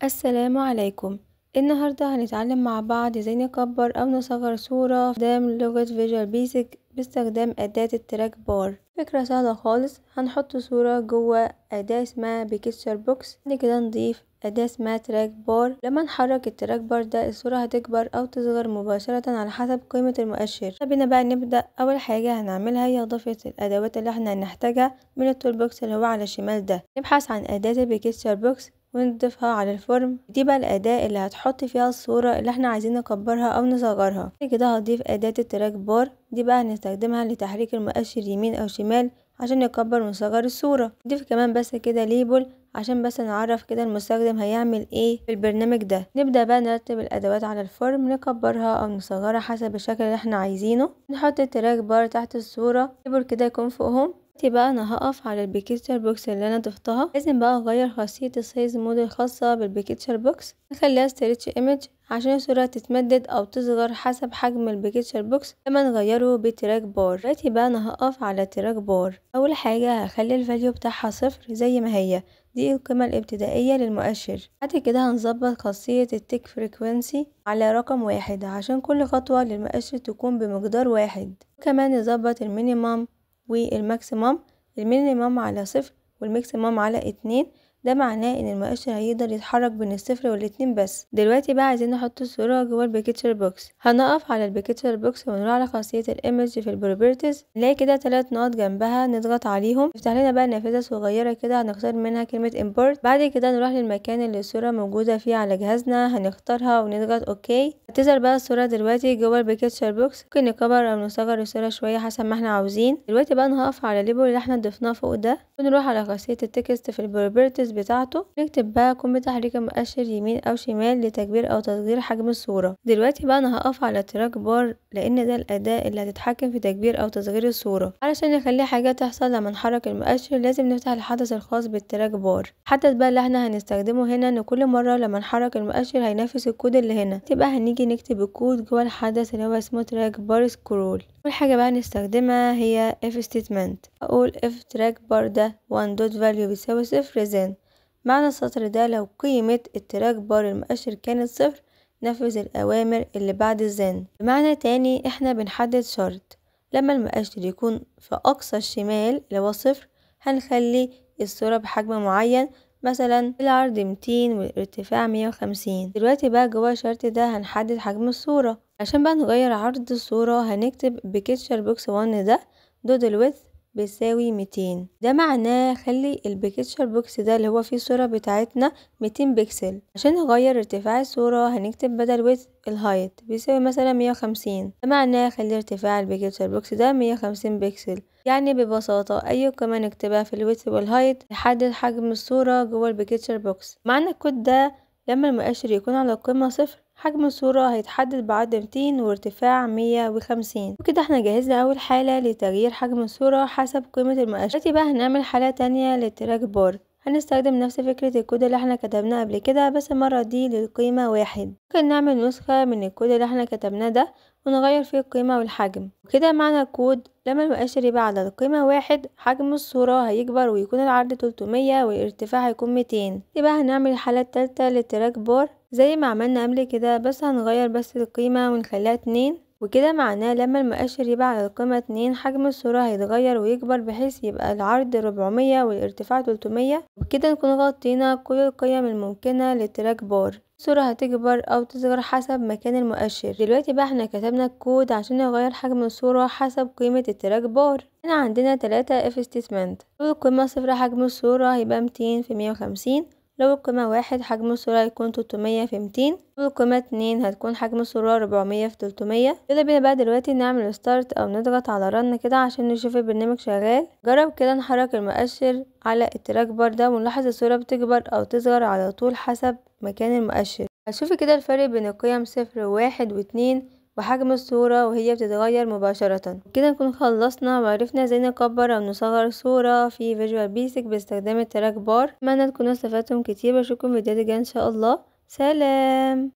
السلام عليكم. النهاردة هنتعلم مع بعض ازاي نكبر او نصغر صورة قدام لغة Visual Basic باستخدام اداة ال track bar. فكرة سهلة خالص، هنحط صورة جوه اداة اسمها picture box، بعد كده نضيف اداة اسمها track bar. لما نحرك ال track bar ده الصورة هتكبر او تصغر مباشرة على حسب قيمة المؤشر. بينا بقى نبدأ. اول حاجة هنعملها هي اضافة الادوات اللي احنا هنحتاجها من ال toolbox اللي هو على الشمال ده. نبحث عن اداة ال picture box ونضيفها على ال form. دي بقى الأداة اللي هتحط فيها الصورة اللي احنا عايزين نكبرها أو نصغرها. كده هضيف أداة ال track bar، دي بقى هنستخدمها لتحريك المؤشر يمين أو شمال عشان نكبر ونصغر الصورة. نضيف كمان بس كده label عشان بس نعرف كده المستخدم هيعمل ايه في البرنامج ده. نبدأ بقى نرتب الأدوات على ال form، نكبرها أو نصغرها حسب الشكل اللي احنا عايزينه. نحط ال track bar تحت الصورة، label كده يكون فوقهم. بقى انا هقف على ال picture box اللي انا ضفتها. لازم بقى اغير خاصية ال size mode الخاصة بال picture box، نخليها stretch image عشان الصورة تتمدد او تصغر حسب حجم ال picture box لما نغيره ب track bar. دلوقتي بقى انا هقف على track bar. اول حاجة هخلي ال value بتاعها 0 زي ما هي، دي القيمة الابتدائية للمؤشر. بعد كده هنظبط خاصية ال tick frequency على رقم 1 عشان كل خطوة للمؤشر تكون بمقدار 1. وكمان نظبط ال minimum وال maximum، ال minimum على 0 وال maximum على 2، ده معناه ان المؤشر هيقدر يتحرك بين 0 وال2 بس. دلوقتي بقى عايزين نحط الصورة جوه ال picture box. هنقف على ال picture box ونروح على خاصية ال image في ال properties، نلاقي كده 3 نقط جنبها، نضغط عليهم يفتح لنا بقى نافذة صغيرة كده هنختار منها كلمة import. بعد كده نروح للمكان اللي الصورة موجودة فيه على جهازنا، هنختارها ونضغط okay. هتظهر بقى الصورة دلوقتي جوه ال picture box. ممكن نكبر او نصغر الصورة شوية حسب ما احنا عاوزين. دلوقتي بقى هنقف على ال label اللي احنا ضفناه فوق ده ونروح على خاصية ال text في ال properties بتاعته، نكتب بقى قم بتحريك المؤشر يمين او شمال لتكبير او تصغير حجم الصورة. دلوقتي بقى انا هقف على track bar لان ده الاداة اللي هتتحكم في تكبير او تصغير الصورة. علشان نخلي حاجة تحصل لما نحرك المؤشر لازم نفتح الحدث الخاص بال track bar. الحدث بقى اللي احنا هنستخدمه هنا ان كل مرة لما نحرك المؤشر هينفذ الكود اللي هنا. تبقى هنيجي نكتب الكود جوه الحدث اللي هو اسمه track bar scroll. اول حاجة بقى نستخدمها هي if statement. اقول if track bar ده 1 dot value بيساوي 0 then. معنى السطر ده لو قيمة ال track bar المؤشر كانت 0 نفذ الأوامر اللي بعد ال then. بمعنى تاني احنا بنحدد شرط، لما المؤشر يكون في أقصى الشمال اللي هو 0 هنخلي الصورة بحجم معين، مثلا العرض 200 والارتفاع 150. دلوقتي بقى جوه الشرط ده هنحدد حجم الصورة. عشان بقى نغير عرض الصورة هنكتب picture box 1 ده dot ال width بيساوي 200. ده معناه خلي ال picture box ده اللي هو فيه الصورة بتاعتنا 200 بكسل. عشان نغير ارتفاع الصورة هنكتب بدل width ال height بيساوي مثلا 150. ده معناه خلي ارتفاع ال picture box ده 150 بكسل. يعني ببساطة اي قيمة نكتبها في ال width وال height نحدد حجم الصورة جوه ال picture box. معنى الكود ده لما المؤشر يكون على القيمة 0 حجم الصورة هيتحدد بعرض 200 وارتفاع 150. وكده احنا جهزنا اول حالة لتغيير حجم الصورة حسب قيمة المؤشر. دلوقتي بقى هنعمل حالة تانية لل track bar. هنستخدم نفس فكرة الكود اللي احنا كتبناه قبل كده بس المرة دي للقيمة 1. ممكن نعمل نسخة من الكود اللي احنا كتبناه ده ونغير فيه القيمة والحجم. وكده معنى الكود لما المؤشر يبقى على القيمة 1 حجم الصورة هيكبر ويكون العرض 300 والارتفاع هيكون 200. يبقى هنعمل الحالة التالتة لل track bar زي ما عملنا قبل كده بس هنغير بس القيمة ونخليها 2. وكده معناه لما المؤشر يبقى على القيمة 2 حجم الصورة هيتغير ويكبر بحيث يبقى العرض 400 والارتفاع 300. وبكده نكون غطينا كل القيم الممكنة لل track bar. الصورة هتكبر او تصغر حسب مكان المؤشر. دلوقتي بقى احنا كتبنا الكود عشان نغير حجم الصورة حسب قيمة ال track bar. هنا عندنا 3 if statement. لو القيمة 0 حجم الصورة هيبقى 200 في 150. لو القيمة 1 حجم الصورة هيكون 300 في 200. لو القيمة 2 هتكون حجم الصورة 400 في 300. يلا بينا بقى دلوقتي نعمل start او نضغط على run كده عشان نشوف البرنامج شغال. جرب كده نحرك المؤشر على ال track bar ده ونلاحظ الصورة بتكبر او تصغر على طول حسب مكان المؤشر. هتشوفي كده الفرق بين القيم 0 و1 و2 وحجم الصورة وهي بتتغير مباشرة. كده نكون خلصنا وعرفنا ازاي نكبر او نصغر صورة في Visual Basic باستخدام ال track bar. اتمنى تكونوا استفدتم كتير واشوفكم في فيديوهات الجاية ان شاء الله. سلام.